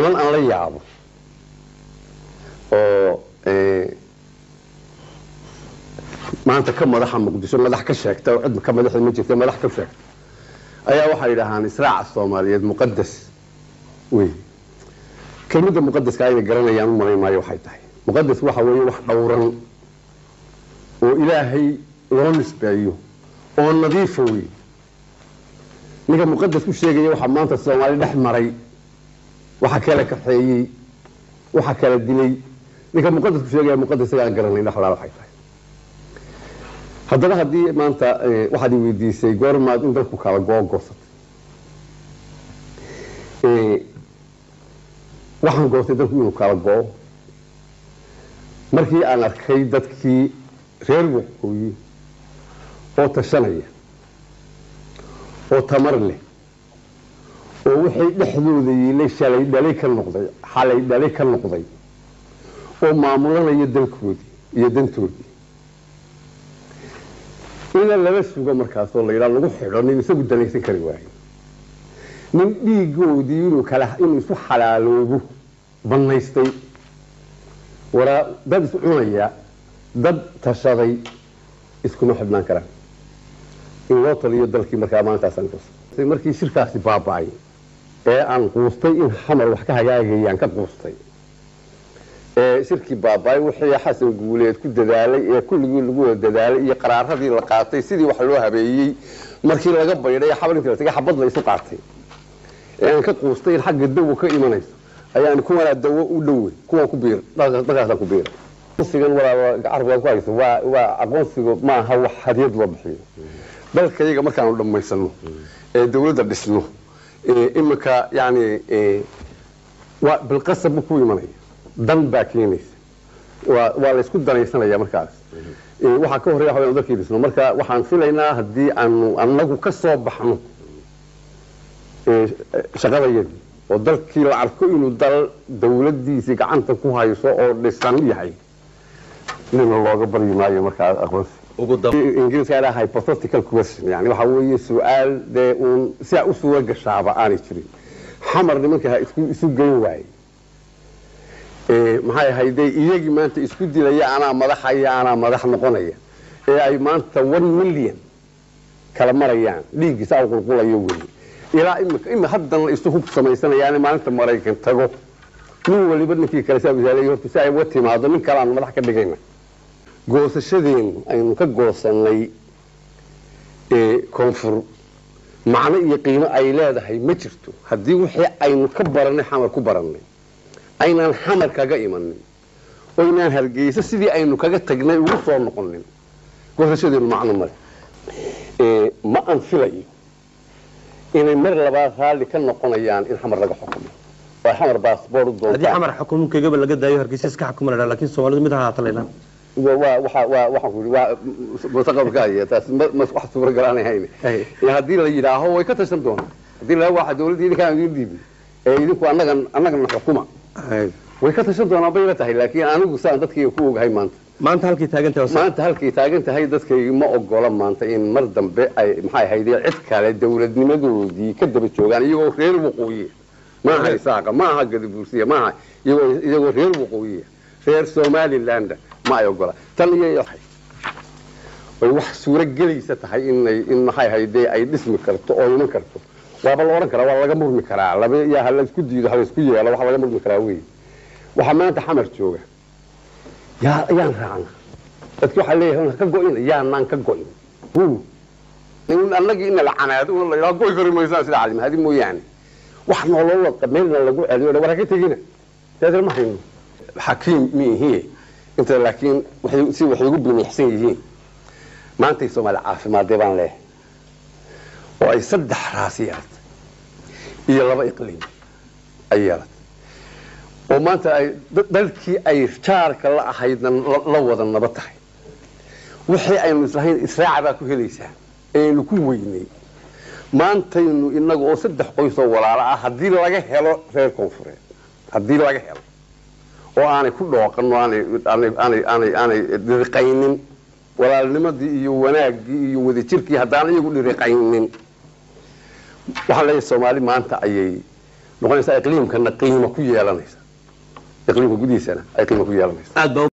Niman aan la yaabo oo maanta ka madaxa Muqdisho, madax ka sheegta oo cid ka madaxda ma jirta, madax ka sheegta ayaa waxay yidhaahaan israaca Soomaaliyeed muqadas wey. Kelmadda muqadaska ayna garanayaan u malayn maayo. Waxay tahay muqadas waxa weeye wax dhowran oo Ilaahay loo nisbeeyo oo nadiifa wey. Ninka muqadas ku sheegaya waxaa maanta Soomaali dhex maray, waxa kala kaxeeyey, waxa kala dilay, ninka muqadas ku sheegaya muqadas isagaan garanayn dhexlaal waxay tahay. Haddaba haddii maanta waxaad i weydiisay goormaad in dalku kala goosatay, waxaan goostay dalku inuu kala go'o markii aan arkay dadkii reer waqooyi oo tashanaya oo tamar leh oo wixii dhexdooda yiilay shalay dhalay ka noqday, xalay dhalay ka noqday, oo maamulanaya dalkoodii iyo dantoodii. Ina lala sugo markaasoo la yidhaha lagu xidho nin isagu danaysan kari waayo, nin dhiigoodii inuu kala inuu isu xalaaloobo bannaystay, waraa dad is cunaya, dad tashaday iskuma xidhnaan karaan in loo taliyo dalkii. Markaa maalintaasaan goostay, markii shirkaasi baaba'ay ee aan quustay in Xamar wax ka hagaagayaan ka quustay, ee shirkii baaba'ay, wixii Xasan Guuleed ku dadaalay ee kulligii lagu wada dadaalay iyo qaraaradii la qaatay, sidii wax loo habeeyey markii laga baydhay, xabar intii la tagay xabad la isu qaatay, ee aan ka quustay in xagga dawo ka imanayso, ayaan kuwanaa dawo u dhowey, kuwan ku biir dhaqaasaan ku biiray. Aqoonsigan walaal carabka ku hayso waa aqoonsigu maaha wax hadiyad loo bixiyo. Dalkayaga markaanu dhammaysano ee dawladda dhisno imika, yani waa bilqasab buu ku imanaya, dan baa keenaysa, waa la isku danaysanaya. Markaas waxaa ka horreya waxa dalkii dhisno. Marka waxaan filaynaa haddii aanu annagu ka soo baxno shaqadayadii oo dalkii la arko inuu dal dawladdiisii gacanta ku hayso oo dhisan yahay, nina looga baryi maayo markaa aqoonsi. Ingiriiska ilaa hypothetical question, yani waxa weeye su-aal dee uun sidaa u suura gashaaba aanay jirin. Xamar nimanka ha isku isu geyn waaye, maxay ahayd iyagii maanta isku dilaya anaa madaxaya, anaa madax noqonaya, ee ay maanta 1 million kala marayaan, dhiiggiisa u qulqulayo weeye ilaa imika imi haddana isu hub samaysanayaane. Maalinta Maraykan tago nin waliba ninkii kale saa misaalay horta si ay uga timaado nin kale aanu madax ka dhigayna. Goosashadeenu aynu ka goosanay koonfur macno iyo qiimo ay leedahay ma jirto haddii wixii aynu ka baranay Xamar ku barannay aynaan Xamar kaga imanin, oynaan Hargeysa sidii aynu kaga tagnay ugu soo noqonin. Goosashadeenu macno male. Ma aan filayo inay mar labaad raalli ka noqonayaan in Xamar laga xukumo oo Xamar baasboor u haddii doontaan. Xamar xukunkagaba laga daayo, Hargeysa iska xukuma la, laakiin Soomaalidu mid ha haata laydhaa. Waa waxa waa waxaan ku yidhi waa mustaqbalka haya taas ma wax suuragal aanay hayn. Iyo haddii la yidhaaho way ka tashan doonaan, haddii la waxa dawladda idinkaan idin dhiibin ee idinku annagan annagana xukuma, way ka tashan doonaan bay la tahay. Laakiin anigu saan dadkayga ku ogahay maanta, maanta halkii taagan tahay. Maanta halkay taagan tahay dadkayga ma ogola maanta in mar dambe ay maxay ahayd cid kale dawladnimadoodii ka daba joogaan iyagoo reer waqooyi. Maaha Isaaqa, maaha Gadabuursiya, maaha iyagoo reer waqooyiya, reer Somaliland ma ay ogola. Tan iyo ay wax suuro gelaysa tahay inay in maxay ahayd ay dhismi karto oo iman karto, waaba la odhan karaa, waa laga murmi karaa, laba yaa ha la isku diido, ha la isku yeelo, waxa laga murmi karaa wey. Waxaa maanta Xamar jooga yaa yaan raacna dadki waxaa leeyahay ka go'in, yaanaan ka go'in in annagii ina la canaado una la yidhaha goy kari maysaan sida Cali Mahadi mooyaane, wax nolol meelna lagu celiyo war ha ka tegina taasna ma hayno. Xakiim miihi inta, laakiin waxay si waxay ugu biniixsan yihiin maantay Soomaali caafimaadee baan leeyahay oo ay saddex raas yeelatay iyo laba iqliim ay yeelatay oo maanta ay dalkii ay jaarka la ahaydna la wada nabad tahay, wixii aynu islahayn israaca baa ku helaysaa ee aynu ku weynay maantaynu inaga oo saddex qoys oo walaalo ah haddii laga helo reer koonfureed, haddii laga helo oo aanay ku dhooqan oo aanay dhiriqaynin walaalnimadii iyo wanaaggii iyo wadajirkii, haddaan iyagu dhiriqaynin, waxaan leeyahay Soomaali maanta ayay Noqonaysa iqliimkana qiimo ku yeelanaysa, iqliimka gudihiisana ay qiimo ku yeelanaysa. Aad baa.